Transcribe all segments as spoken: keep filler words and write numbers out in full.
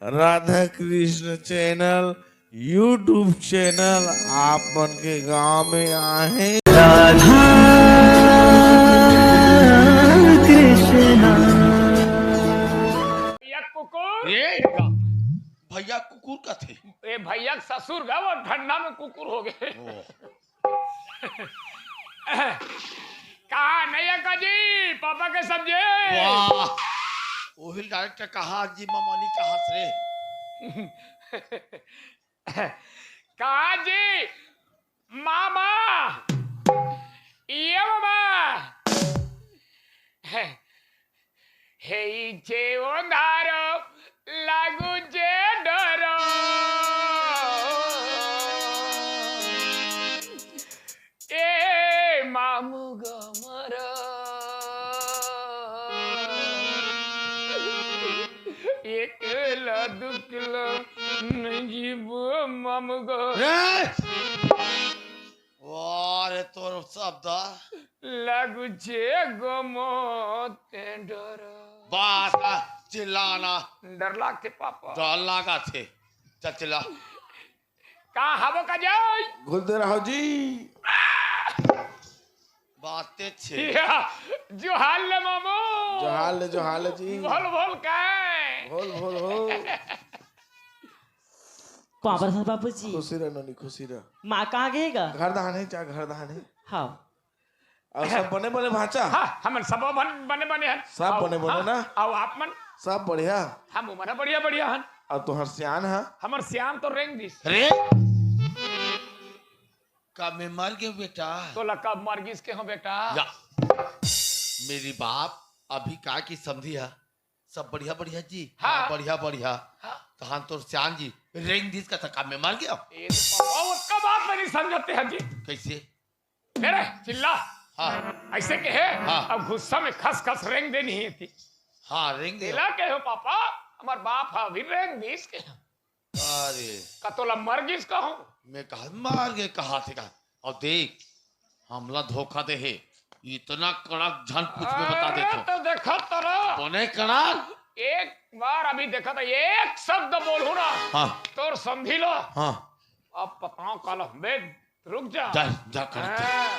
Radha Krishna channel, YouTube channel आप मन के गांव में आहे। भैया कुकुर। ए, भैया कुकुर कथे। ए भैया के ससुर गा, वो ठंडा में कुकुर हो गए। ओ। कहा नहीं है काजी, पापा के सब्जी। वाह, ओही डायरेक्ट कहा जी, ममनी कहा रे। काजी, मामा, ये मामा। हे इच्छे ओंधारो लागू जे डरो। ए मामू गमरो। एक किलो, दू किलो, नहीं जीबो मामू गो। रे! वाह रे, तोर शब्द। लागू छे गमो ते डर। बस, चिल्लाना। डर लागथे पापा। डर लागा थे। चल चिल्ला। का हबो का जाय? घुलते रहो जी। बातें छे। या, जोहार ले मामू। जोहार ले, जोहार ले जी। भोल भोल काय? भोल भोल हो। पापा साहब बाबू जी। खुशी रह नोनी, खुशी रह। माँ कहाँ गए गा? घर दहाने जा, घर दहाने। हाँ। अउ सब बने बने भांचा? हाँ, हमन सब बन-, बने बने हन। सब अउ, बने बने हाँ, ना? अउ आप मन? सब बढ़िया। हम उमन बढ़िया बढ़िया हन। अउ तुहर सियान हा? हमर सियान तो रेंग दिस। रे? का मैं मर गयो बेटा? तोला कब मर गिस के हो बेटा? या। मेरी बाप अभी का की समझी हा? सब बढ़िया बढ़िया जी। हाँ। हाँ, बढ़िया बढ़िया। हाँ। तहान तोर सियान जी रेंग दिस का, का मैं मर गयो? ये तो पापा उसका बात नहीं समझते हैं जी। कैसे? मेरे चिल्ला। हाँ। ऐसे कहे, हाँ। अब गुस्सा में खस खस रेंग देनी ही थी। हाँ, रेंग दे। चिल्ला कहे हो पापा, हमार बाप हा अभी रेंग दिस के। अरे। का तोला मर गिस कहूँ? मैं कहा मर गए, कहा थे का? अउ देख, हमला धोखा दे हे। इतना कड़क झन पूछ में बता अरे देथों। तो देखा तोरा। बने कड़क। एक बार अभी देखा था, एक शब्द बोलहूँ ना। हाँ। तोर समझी लो। हाँ। अब पताओ काला बे, रुक जा। जा, जा, कर दे। हाँ।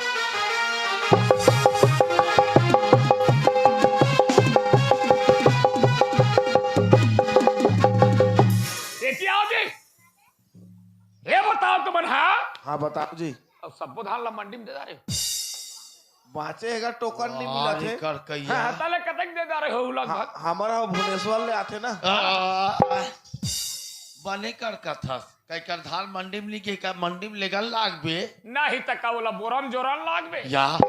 एती आओ जी। ये बताओ तुमन हा? हाँ, बताओ जी। अब सब्बो धान ला मंडी में दे डारे हो। बाँचे हे गा, टोकन नहीं मिलत हे। कर कहिया। हाँ, तले कतक दे डारे हो लगभग? हाँ, हमारा भुवनेश्वर ले आथे ना। आ, बने कर कथस। कई कर धान मंडी में नहीं के का, मंडी में लेगन लागबे। नहीं त का ओला बोरम जोरन लागबे। या।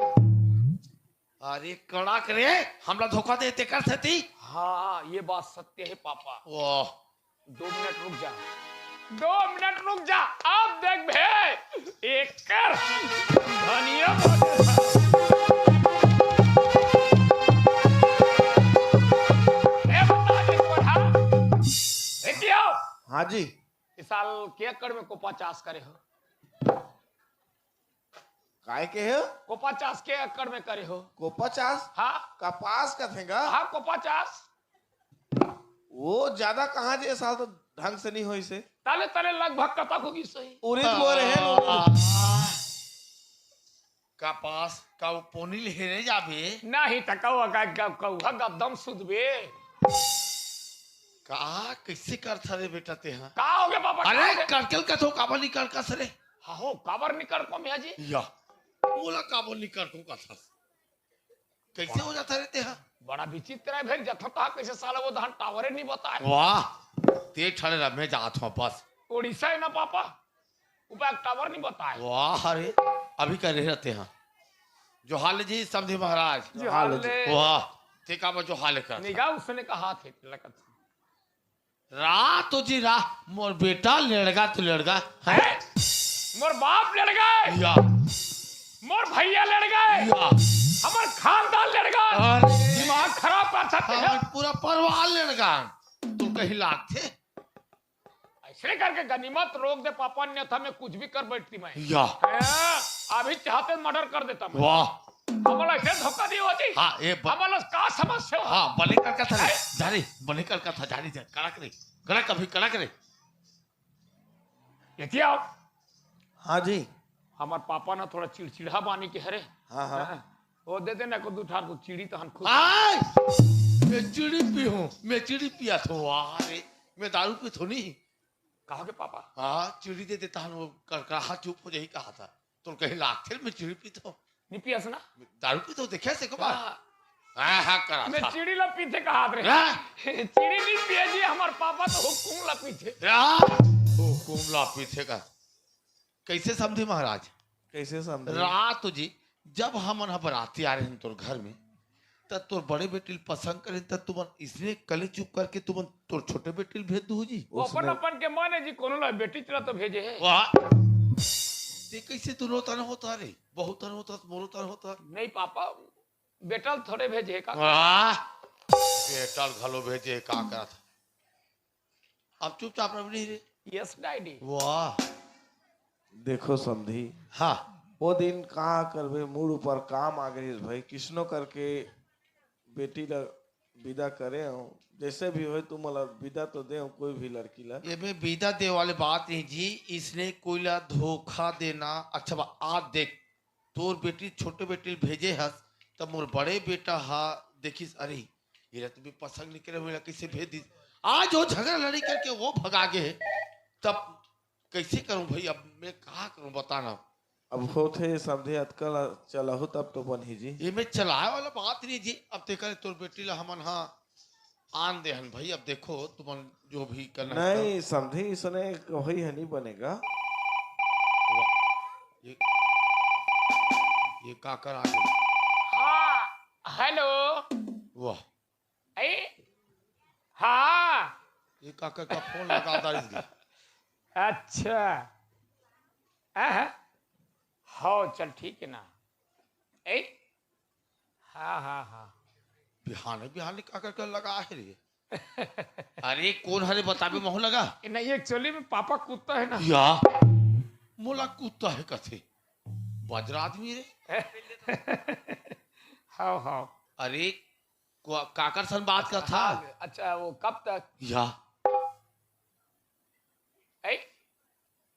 अरे कड़क रे, हमला धोखा दे तेकर सेती। हाँ, ये बात सत्य है पापा। वाह। दो मिनट रुक जा, दो मिनट रुक जा, अब देख बे, एकर धनिया बोले था। ए बता दे तोरा, ए कियो? हाँ जी। इस साल के एकड़ में कोपा चास करे हो? काय के हो? कोपा चास के एकड़ में करे हो? कोपा चास? हाँ। कपास कथे गा? हाँ, कोपा चास। वो ज्यादा कहाँ जे, साल तो ढंग से नहीं होइस हे। तले तले लगभग कतक होगिस हे। उरिद बोरे हे, उरिद। कपास का वो पोनी ले हेरे जाबे। नहीं त कौआ का, का, कौआ का दम सुधबे। का, कैसे करथा रे बेटा ते हा? का हो गया पापा, अरे, का हो गया? कड़कल कथो, काबर नहीं कड़कस रे? हाँ हो, काबर नहीं कड़को मियाँ जी? या, बोला काबर नहीं कड़को कथस? कैसे हो जाता रे ते हा? बड़ा विचित्र है भाई, जथा तहा कैसे साला वो धान टावरे नहीं बताए। वाह, ते ठड़े रह, मैं जात हूँ बस। उड़ीसा है ना पापा, उपाय टावर नहीं बताए। वाह रे, अभी कर रहे रहते हैं। जोहार जी समधी महाराज। जोहार जी। वाह, ते काबर जोहार कर। निगाह उसने कहा थे लकत। रा तो जी रा, मोर बेटा लेड़गा तो लेड़गा, हैं? हैं? मोर बाप लेड़गा। या। मोर भैया लेड़गा। या। हमर खानदान लेड़गा। अरे। दिमाग खराब कर सकते हैं। हमर पूरा परिवार लेड़गा। तू कहीं लागथे? ऐसे करके गनीमत रोक दे पापा, अन्यथा मैं कुछ भी कर बैठती मैं। या। हाँ, अभी चाहते मर्डर कर देता मैं। वाह। हमला ऐसे धोखा दियो जी। हाँ, ए ब- हमला का समस्या हो? हाँ, बने कर कथा रे। हैं? जा रे, बने कर कथा, जा रे, जा, कड़क रे। कड़क अभी, कड़क रे। एती आओ। हाँ जी। हमर पापा ना थोड़ा चिड़चिड़ा बानी के हरे। हाँ, हाँ। हाँ, वो दे देना को दू ठार को चिड़ी तहन खुश। आय! मैं चिड़ी पी हूँ, मैं चिड़ी पिया थो। वाह रे, मैं दारू पी थो नहीं। कहा के पापा? हाँ, चिड़ी दे देता हूँ, वो कड़कड़ाहट चुप हो जाही कहा था। तो कहीं लागथे, मैं चिड़ी पी थो। नहीं पियस ना? दारू पी थो, देखे से को बार? हाँ। हाँ, हाँ, करा मैं था। चिड़ी ला पीथे कहा रे। हाँ। चिड़ी नहीं पिए जी, हमर पापा तो हुकुम ला पीथे। हाँ, हुकुम ला पीथे का। कैसे समझे महाराज? कैसे समझे? रात जी, जब हमन ह बराती आ रहे हैं तोर घर में, त तोर बड़े बेटी ल पसंद करे, त तुमन इसने कले चुप करके तुमन तोर छोटे बेटी ल भेज दू जी। वो अपन उसने अपन के मन है जी, कोनो ला बेटी चला तो भेजे है। वाह, ते कैसे दुनो तन होता रे? बहुत तन होता, मोरो तन होता। नहीं पापा, बेटा ल थोड़े भेजे का। वाह, बेटा ल घलो भेजे का करत? अब चुपचाप रह नहीं रे। Yes daddy. वाह। देखो समधी, हाँ। वो दिन का करबे, मूड ऊपर काम आ गई भाई, किसनो करके बेटी ला विदा करे हो, जैसे भी होए तुम ला विदा तो दे हो, कोई भी लड़की ला। ये में विदा दे वाले बात नहीं जी, इसने कोई ला धोखा देना। अच्छा बा, आज देख, तोर बेटी, छोटे बेटी ल भेजे हस, तब मोर बड़े बेटा हा देखिस, अरे, एला तो भी पसंद नहीं करे, एला कैसे भेज दी? आज वो झगड़ा लड़ी करके वो भगा गे हे, तब कैसे करूं भाई? अब मैं कहा करूं, बताना। अब होथे समधी, अतका ला चलाहू तब तो बनही जी। ये मैं चलाए वाला बात नहीं जी। अब तेकर तोर बेटी ला हमन हा आन दे हन भाई। अब देखो तुमन जो भी करना है नहीं करो। समधी, इसने वही है, नहीं बनेगा। वाह, ये, ये काकर आ गए। हाँ, हेलो। वाह। ए, हाँ। ये काकर का फोन लगा था इसलिए। अच्छा। आहा। हाँ, चल ठीक है ना। ए, हाँ, हाँ, हाँ। बिहाने, बिहाने काकर का लगा है रे? अरे, कौन हरे बताबे महू लगा? ए, नहीं, एक्चुअली में पापा कुत्ता है ना। या, मोला कुत्ता है कथे। बजरा आदमी रे। हाँ, हाँ। अरे, को-, काकर सन बात का था? हाँ, अच्छा, वो कब तक? या। ए?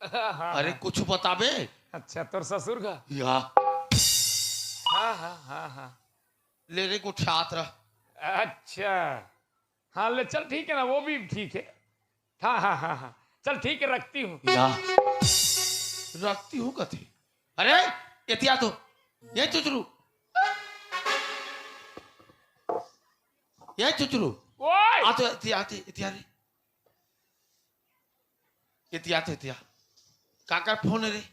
हाँ, अरे, हाँ। कुछ बताबे? अच्छा, तोर ससुर का? या। हाँ, हाँ, हाँ, हाँ। ले रे, गोठियात रह। अच्छा। हाँ, ले चल, ठीक है ना, वो भी ठीक है। हाँ, हाँ, हाँ, हाँ। चल, ठीक है, रखती हूँ। या। रखती हूँ कथे। अरे, एतिया तो। ये चुचरू। ये चुचरू। ओए! आ तो, एतिया, एतिया, एतिया रे। एतिया तो, एतिया। काकर फोन है रे?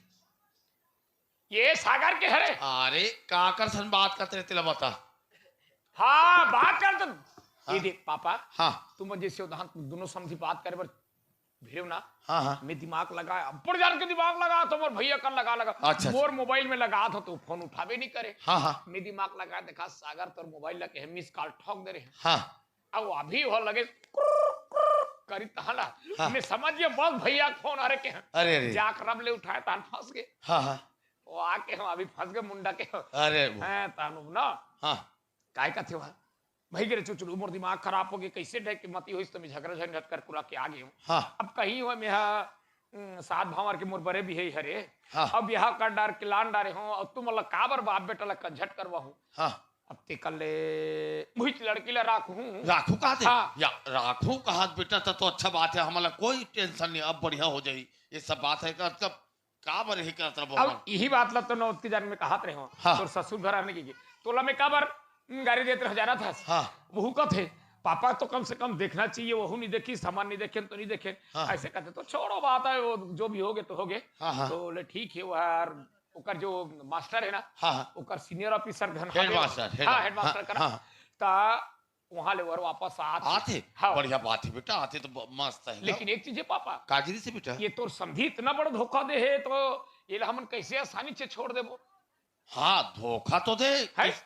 ये सागर के हरे। अरे, काकर सन बात करते रहते ला बता। हाँ, बात कर तो। हाँ। ये देख, पापा, हाँ। तुम जैसे उदाहरण, तुम दोनों समझी बात करे बर भिड़ेव ना। हाँ, हाँ। मैं दिमाग लगा, अब्बड़ जान के दिमाग लगा, तो मोर भैया कर लगा, लगा। अच्छा, अच्छा। मोर मोबाइल में लगा था, तो फोन उठाबे नहीं करे। हाँ, हाँ। मैं दिमाग लगा, देखा, सागर तोर मोबाइल लगे है, मिस कॉल ठोक दे रहे हैं। हाँ। अब अभी हो लगे, करी तहला। हाँ। मैं समझ गया, बस भैया के फोन आ रहे के हैं। अरे, अरे। जाक रब ले उठाए, तहन फंस गए। हाँ, हाँ। वो आके हम अभी फंस गए मुंडा के। अरे, वो। हैं, तहन ना। हाँ। काय कथे वह? भाई गे रे चुचरू, मोर दिमाग खराब हो गए, कैसे डे के मती होइस, तो मैं झगड़ा झंझट कर कुरा के आ गए हूँ। हाँ। अब कहीं हुआ मैं हा, उम, सात भावर के मोर बड़े भी है हरे। हाँ। अब यहाँ कर डार के लान डारे हूँ, और तुम मतलब काबर बाप बेटा ला कंझट करवा हूँ। हाँ। अब ते कर ले, मुहित लड़की ला राखू हूँ। राखू कहा थे? हाँ। या, राखू कहा बेटा, तो, तो अच्छा बात है, हमारा कोई टेंशन नहीं, अब बढ़िया हो जाई। ये सब बात है का, मतलब, काबर ही करत रहो अब भगवान? यही बात ला तो नौत के जान में कहत रहे हो। हाँ। तोर ससुर घर आने की, तोला मैं काबर, उम, गाड़ी देत रह जाना था। हाँ। वहू कथे, "पापा तो कम से कम देखना चाहिए, वहू नहीं देखी, सामान नहीं देखे, तो नहीं देखे।" हाँ। ऐसे कहते तो छोड़ो बात है, वो जो भी हो गए तो हो गए। हाँ, हाँ। तो ले ठीक है, वो यार, ओकर जो मास्टर है ना, हाँ, हाँ। ओकर सीनियर ऑफिसर घन हेडमास्टर, हाँ, हेडमास्टर। हेडमास्टर हाँ, करा। हाँ। ता वहां ले वर वापस आत हे। आत हे? हाँ। बढ़िया बात है बेटा, आत हे तो ब-, मस्त है ना। लेकिन एक चीज है पापा। काजरी से बेटा। ये तोर समधी इतना बड़ा धोखा दे है, तो ये ला हमन कैसे आसानी से छोड़ देबो? हाँ, धोखा तो दे। है? किस-,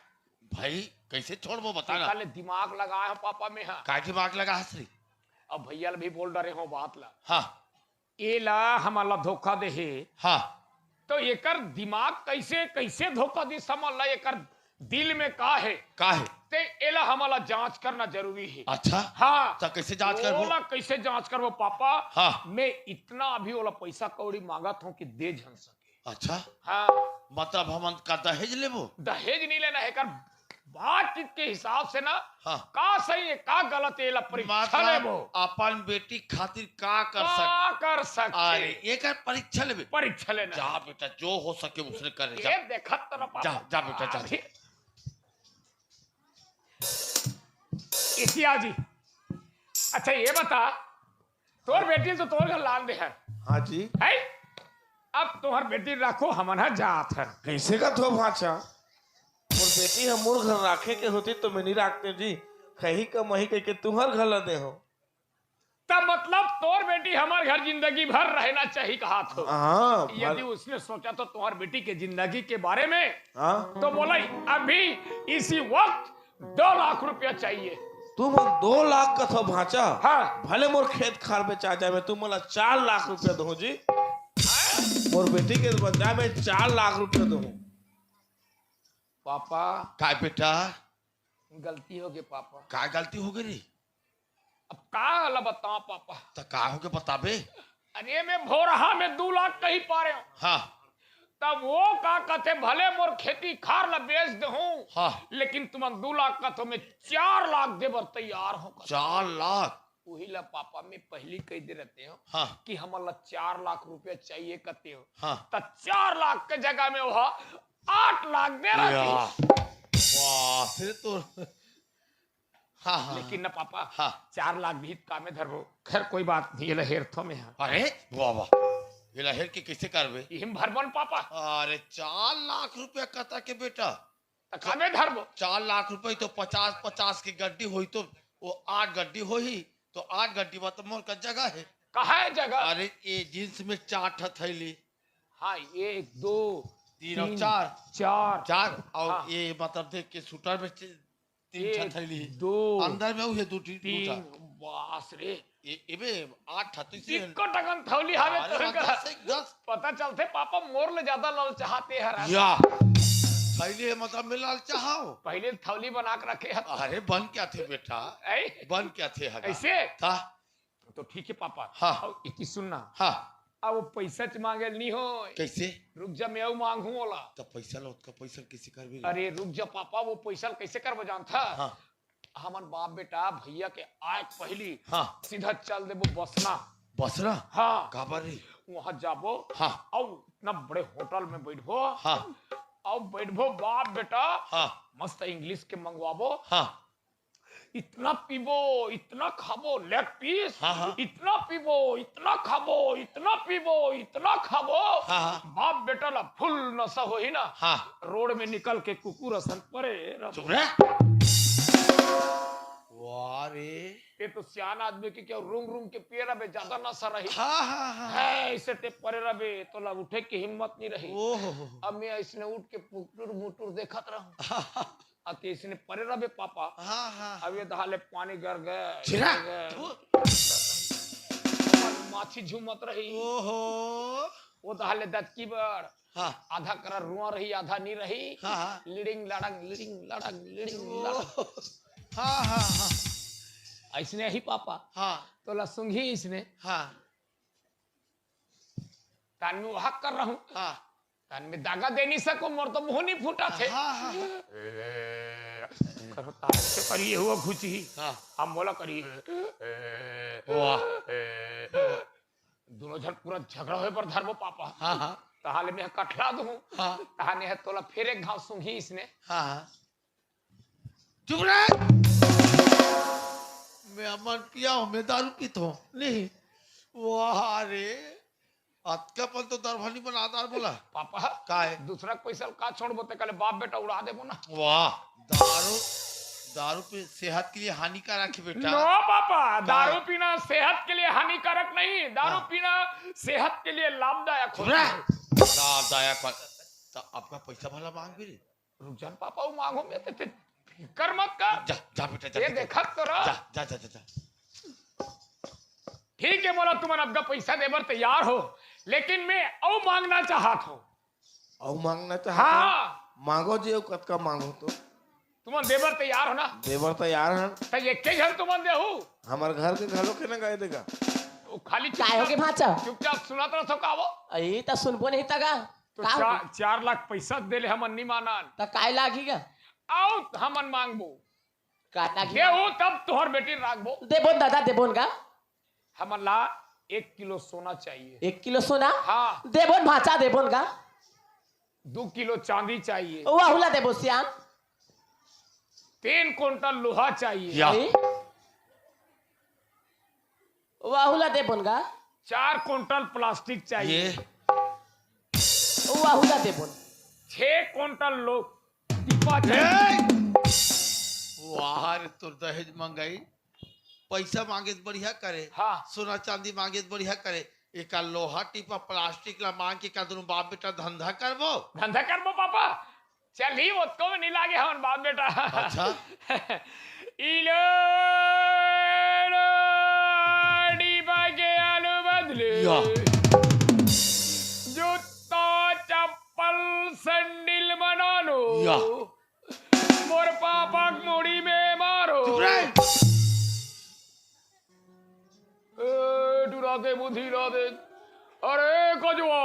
भाई, कैसे छोड़बो बता ना। काले दिमाग लगाए हो पापा में, हाँ। का दिमाग लगा हस रे? अब भैया ला भी बोल डरे हो बात ला। हाँ। एला हमन ला धोखा दे हे। हाँ। तो एकर दिमाग कैसे, कैसे धोखा दिस हमन ला, एकर दिल में का हे? का हे? ते एला हमला जांच करना जरूरी हे। अच्छा। हाँ। त कइसे जांच करबो? ओला कइसे जांच करबो पापा? हाँ। मैं इतना अभी ओला पइसा कौड़ी मांगत हूँ कि दे झन सके। अच्छा। हाँ। मतलब हमन का दहेज लेबो? दहेज नहीं लेना हे, कर बातचीत के हिसाब से ना, हाँ। का सही हे, का गलत हे, एला परीक्षा मतलब लेबो। अपन बेटी खातिर का कर का सक-, कर सकथे? अरे, एकर परीक्षा लेबे। परीक्षा लेना जा हे। बेटा, जो हो सके उसने करे, जा। ये देखत तो ना पापा। जा, जा बेटा, जा। अभी इतिया जी, अच्छा ये बता, तोर बेटी तो तोर घर लान दे हन। हाँ जी। है? अब तोहर बेटी राखो, हमन ह जात हन। कइसे कथो भांचा? मोर बेटी ह मोर घर राखे के होती तो मैं नहीं राखते जी। कही कमही कहिके तुहर घर ला दे हो। त मतलब तोर बेटी हमर घर जिंदगी भर रहना चाहिए कहात हो। हाँ, यदि भर- उसने सोचा तो तुम्हार बेटी के जिंदगी के बारे में, हाँ। तो बोला अभी इसी वक्त दो लाख रुपया चाहिए। तू मोला दो लाख कथो भांचा? हाँ। भले मोर खेत खार बेचा जाए, मैं तू मोला चार लाख रुपया दूं जी। मोर बेटी के बदला में चार लाख रुपया दूं। पापा। काय बेटा? गलती हो गई पापा। काय गलती हो गई रे? अब का ला बताओ पापा? त का हो गए बताबे? अरे मैं भोरहा में दू लाख कही पा रहे हो। हाँ। तब वो का कथे, भले मोर खेती खार ला बेच दे हूँ, हाँ। लेकिन तुमन दू लाख कथो, मैं चार लाख दे बर तैयार हूँ कथे। चार लाख? वही ला पापा मैं पहली कह दे रहते हो हाँ। कि हमन ला चार लाख रुपया चाहिए कथे हो। हाँ। त चार लाख के जगह में वो आठ लाख दे रहा या। थी। वाह, फिर तो हाँ, हाँ, लेकिन हाँ। ना पापा, हाँ। चार लाख भी कामे धरबो। खैर, कोई बात नहीं, एला हेरथो में हाँ। अरे, वाह, वाह। एला हेर के कैसे करबे? इहिम भरबन पापा। अरे, चार लाख रुपया कता के बेटा? त कामे धरबो? चार लाख रुपया तो पचास, पचास की गड्डी होई तो वो आठ गड्डी होही, तो आठ गड्डी में तो मोर का जगह है। कहाँ है जगह? अरे, ये जींस में चार ठा थैली। हाँ, एक, दो, तीन और तीन, चार। चार। चार और हाँ। ये मतलब देख के सूटर में चे-, तीन एक, ठा थैली। दो, अंदर में उहे दू ठी-, दू ठा। तीन, बास रे। ए, एबे, आठ ठा तो इसे इक्को टकन थैली हवे अरे, तो बस का दस, एक दस। पता चलथे पापा मोर ले ज्यादा ललचाहत हे हर। या। थैली हे मतलब मैं ललचाहूँ। पहले थैली बना के रखे हत। अरे, बन क्या थे बेटा? ऐ? बन क्या थे हगा? ऐसे? था। तो ठीक है पापा। हाँ। अब इति सुनना। हाँ। अब वो पैसा च मांगे नहीं हो। कैसे? रुक जा, मैं अउ मांगू ओला। तो पैसा ला, ओतका पैसा कैसे करबे रे? अरे रुक जा पापा, वो पैसा ला कैसे करबो जानथा? हाँ। हमन बाप बेटा भैया के आय के पहली हाँ। सीधा चल देबो बसना। बसना? हाँ। काबर रे? वहाँ जाबो हाँ। अउ इतना बड़े होटल में बैठबो हाँ। अउ बैठबो बाप बेटा हाँ। मस्त इंग्लिश के मंगवाबो हाँ। इतना पीबो, इतना खाबो, लेग पीस, हाँ, हाँ। इतना पीबो, इतना खाबो, इतना पीबो, इतना खाबो। हाँ, हाँ। बाप बेटा ला फुल नशा होही ना। हाँ। रोड में निकल के कुकुर असन परे रह। चुप रह। वाह रे। ये तो सियान आदमी के क्या रूंग रूंग के पिए रहे, ज्यादा नशा रही। हाँ, हाँ, हाँ। है, ऐसे ते परे रहे, तो ला उठे की हिम्मत नहीं रही। ओहो। अब मैं इसने उठ के पुटुर मुटुर देखत रहूं। हाँ, हाँ। अति इसने परे रहे पापा। हाँ, हाँ। अब ये दहाले पानी गर गए, छिरा। गर गए। थू। माछी झूमत रही। ओहो। वो दहाले दतकी बड़। हाँ। आधा करा रुआ रही, आधा नहीं रही। हाँ, हाँ। लिड़िंग लड़ंग, लिड़िंग लड़ंग, लिड़िंग लड़ंग। ओहो। हाँ, हाँ, हाँ। ऐसने ही पापा। हाँ। तोला सूंघी इसने। हाँ। तान में वहाक कर रहूं। हाँ। तान में दागा दे नहीं सको, मोर तो मुंह नहीं फूटा थे। हाँ, हाँ, हाँ। ए, करो तार से करिए हुआ घुची। हाँ। हम मोला करिए। ए, वाह। ए, दोनों झन पूरा झगड़ा होए पर धरबो पापा। हाँ, हाँ। तहाले मैं कटला दूं। हाँ। तहाने है तोला फिर एक घाव सूंघी इसने। हाँ, हाँ। चुप रह। मैं अमन पिया हूँ, मैं दारू पीता हूँ। नहीं। वाह रे। अतका पन तो दरभनी बना दार बोला। पापा, का है? दूसरा पैसा का छोड़बो ते कले बाप बेटा उड़ा देबो ना। वाह। दारू, दारू पे सेहत के लिए हानिकारक है बेटा। नो पापा, का? दारू पीना सेहत के लिए हानिकारक नहीं। दारू हाँ। पीना सेहत के लिए लाभदायक चुप होता रह। है। लाभदायक होता। तो आपका पैसा भला मांग भी रे। रुक जा न पापा, वो मांगो मैं ते, ते फिकर मत कर। जा, जा बेटा, जा, ये जा। देखत तो रह। जा, जा, जा, जा, जा। ठीक है, मोला तुमन अबका पैसा दे बर तैयार हो, लेकिन मैं अउ मांगना चाहत हूँ। अउ मांगना चाहत हो? हाँ। मांगो जी, अउ कतका मांगो तो। तुमन देबर तैयार हो ना? देबर तैयार हन। त एके झन तुमन देहू? हमर घर के घलो के न गए देगा। वो खाली काय होगे भांचा? चुपचाप सुनत रहो का वो? अई त सुनबो नहीं तगा। तो का चार, होगे? चार लाख पैसा दे ले हमन नहीं मानन। त काय लागी गा? आओ हमन मांगबो। का लागी? देहू तब तोहर बेटी राखबो। देबोन दादा, देबोन गा। हमन ला एक किलो सोना चाहिए। एक किलो सोना? हाँ। देबोन भांचा, देबोन गा। दो किलो चांदी चाहिए। वाहू ला देबो सियान। तीन कुंटल लोहा चाहिए। या। ए? वाहू ला देबोन गा। चार कुंटल प्लास्टिक चाहिए। ये। वाहू ला देबोन। छह कुंटल लो टिपा चाहिए। ए! वाह रे, तोर दहेज मंगाई। पैसा मांगे त बढ़िया करे, हाँ। सोना चांदी मांगे त बढ़िया करे, एका लोहा टीपा प्लास्टिक ला मांग के का दोनों बाप बेटा धंधा करबो? धंधा करबो पापा, चल ही ओतको में नहीं लागे हमन बाप बेटा। अच्छा। इलो टीपा के आलू बदले। या। जूता चप्पल सैंडल बना लो। या। मोर पापा के मुड़ी में मारो। चुप रहे। ए, टुरा के बुद्धि ला दे। अरे कजुआ,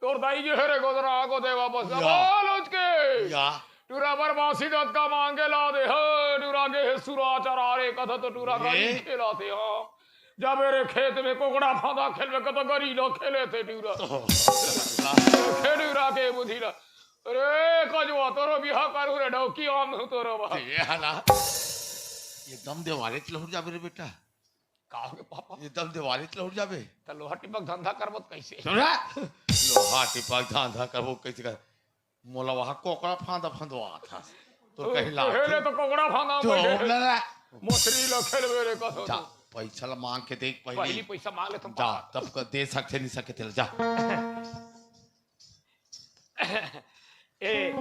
तोर दाई के हरे गोदरा को दे वापस। या। बोल उसके। या। टुरा बरबासी दत का मांगे ला दे। हे, टुरा के हे सुरा चरा रे कथा तो टुरा का ए? नहीं खेला थे, हाँ। जाबे रे खेत में कोकड़ा फांदा खेलबे कतो गरी लो खेले थे टुरा। तो, खे टुरा के बुद्धि ला। अरे कजुआ तोरो बिहा करू रे डौकी आम हूँ तोरो बा। ये हला। एकदम देवाले च लहुट जाबे रे बेटा। का होगे पापा? एकदम देवाले च लहुट जाबे। त लोहा टिपक धंधा करबो त कैसे? सुन रे। लोहा टिपक धंधा करबो कैसे कर? मोला वहाँ कोकड़ा फांदा फंदवा था। तो ओ, कहीं ला हेले तो कोकड़ा फांदा तो बैठे। ना, ना। मोसरी लो खेलबे रे कसो जा, तो। पैसा ला मांग के देख पहली। पहली पैसा मांग ले तुम जा, पापा। तब कर दे सकते नहीं सकते तेल जा। ए,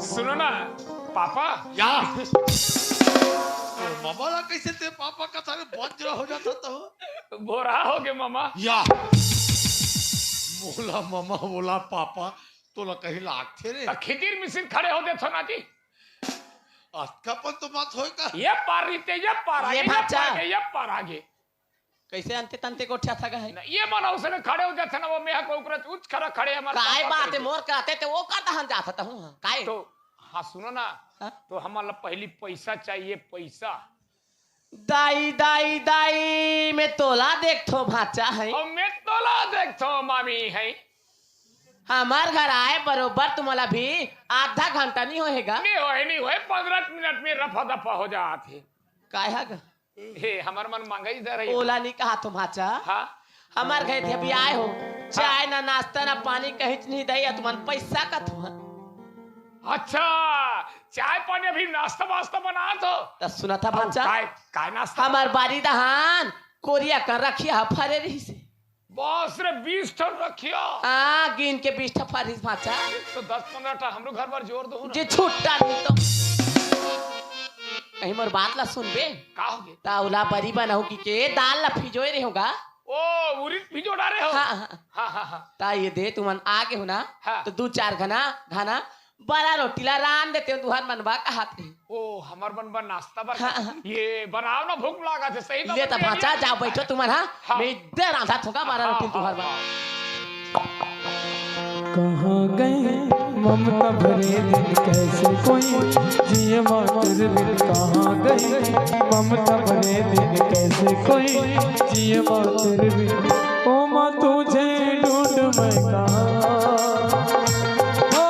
सुनो ना, पापा। या। ओ, मामा ला कैसे ते पापा का थारे बज्र हो जाता तो? बोरा हो गए मामा। या। मोला मामा बोला पापा, तोला कहीं लागथे रे। त खिदिर मिसिर खड़े हो देथो ना जी। अतका पन तो मत होय का? ये पार रीते, ये पार ये आगे, ये भाचा। पार आगे, ये पार आगे। कैसे अंते तंते गोठिया था गए? न, ये मन उसने खड़े हो जाथे ना, वो मेहा को ऊपर उच खड़ा खड़े हमारे काय पापा बात है, कैसे? मोर कहते ते वो का दहन जात था हूँ, काय? तो, हाँ, सुनो ना, हाँ? तो हमारा पहली पैसा चाहिए, पैसा। दाई, दाई, दाई, मैं तोला देखथो भाचा है। और मैं तोला देखथो मामी है। हमार घर आए बरोबर तुम्हारा भी आधा घंटा नहीं होएगा। नहीं होए, नहीं होए, पन्द्रह मिनट में रफा दफा हो जात है। काय हा ग? हे, हमर मन मंगई दे रही। ओला नहीं कहा तुम भाचा। हाँ। हमार घर थे अभी आए हो, चाय ना नाश्ता ना पानी कहीं नहीं दे, या तुमन पैसा का तुम। अच्छा, चाय पानी अभी नाश्ता वास्ता बना तो। त सुना था अब भाचा। काय, काय नाश्ता? हमार बारी दहान कोरिया कर रखिया फरे रही से। बास रे, बीस ठन रखिया। हाँ, गिन के बीस ठा फरिस भाचा। तो दस पन्द्रह ठा हमरो घर बर जोर दो ना। जे छुट्टा नहीं तो। कहीं मोर बात ला सुनबे? का होगे? ता ओला बरी बनाऊ की के दाल ला फिजोए रहे होगा। ओ, उरिद फिजो डारे हो? हाँ, हाँ। हाँ, हाँ, हाँ। ता ये दे, तुमन आगे हो ना, हाँ। तो दू चार घना, घना बड़ा रोटी ला रांध देते हो, तुहर मन बा कहत रही। ओ, हमर मन बा नाश्ता बर। हाँ, हाँ। ये बनाओ ना, भूख लागा थे, सही ले त भाचा, जाओ बैठो तुमन, हाँ? हाँ। मैं इधर रांधा थोका बड़ा रोटी तुहर बा। कहाँ गए ममता भरे दिन, कैसे कोई जिए माँ तेरे बिन। कहाँ गए ममता भरे दिन, कैसे कोई जिए माँ तेरे बिन। ओ माँ तुझे ढूंढ मैं कहाँ, ओ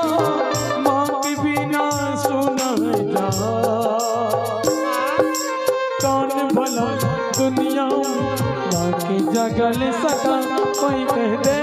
माँ के बिना सुना है जहाँ। कौन भला दुनिया में माँ की जगह ले सका, कोई कह दे